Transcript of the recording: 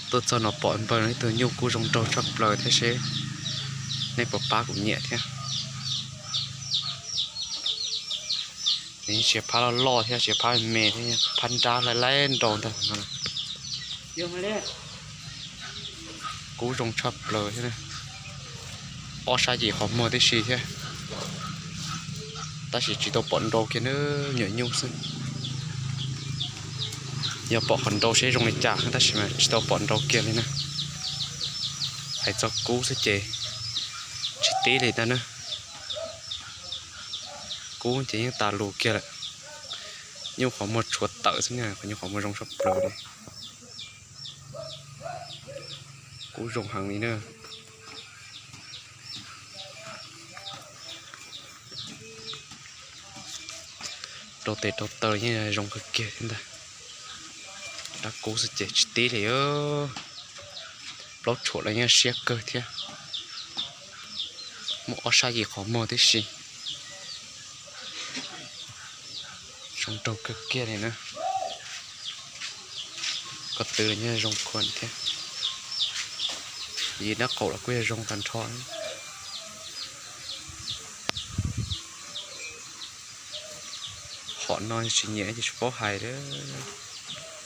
Tuaj txog no pom npawg no ib tug nyuj kub zoo nraug tshaj plaws thiab seb nej puas pab kuv nyiam thiab. Nws tsis phab loj loj thiab, tsis phab me thiab, phab nrab laib laib nraus ntag no. Kub zoo tshaj plaws thiab, ob sab yim qhov muag tib si thiab. Tab sis tsis tau pom nrau kiag na, nyuam nyuj xwb. Yog pom qhov nrau seb zoo li cas, tab sis mas tsis tau pom nrau kiag li na. Hais txog kub xwb ces tsis tib li ntag na. Kub ces yeej tas lus kiag lawm. Nyuj qhov muag tshuav tawm xwb na, qhov nyuj qhov muag zoo tshaj plaws li. Kub zoo heev li na. Rau tes rau taw yeej zoo kawg kiag thiab ntag. Dab kub xwb ces tsis tib li. Plaub tshuam los yeej siab kawg thiab. Muaj ob sab yim qhov muag tib si. Zoo nraug kawg kiag li na. Ko tw los yeej zoo khuam thiab. Yim nab qaum los kuj yog zoo tag nrho. Hom no tsis nyiam ces tsis paub hais lawm.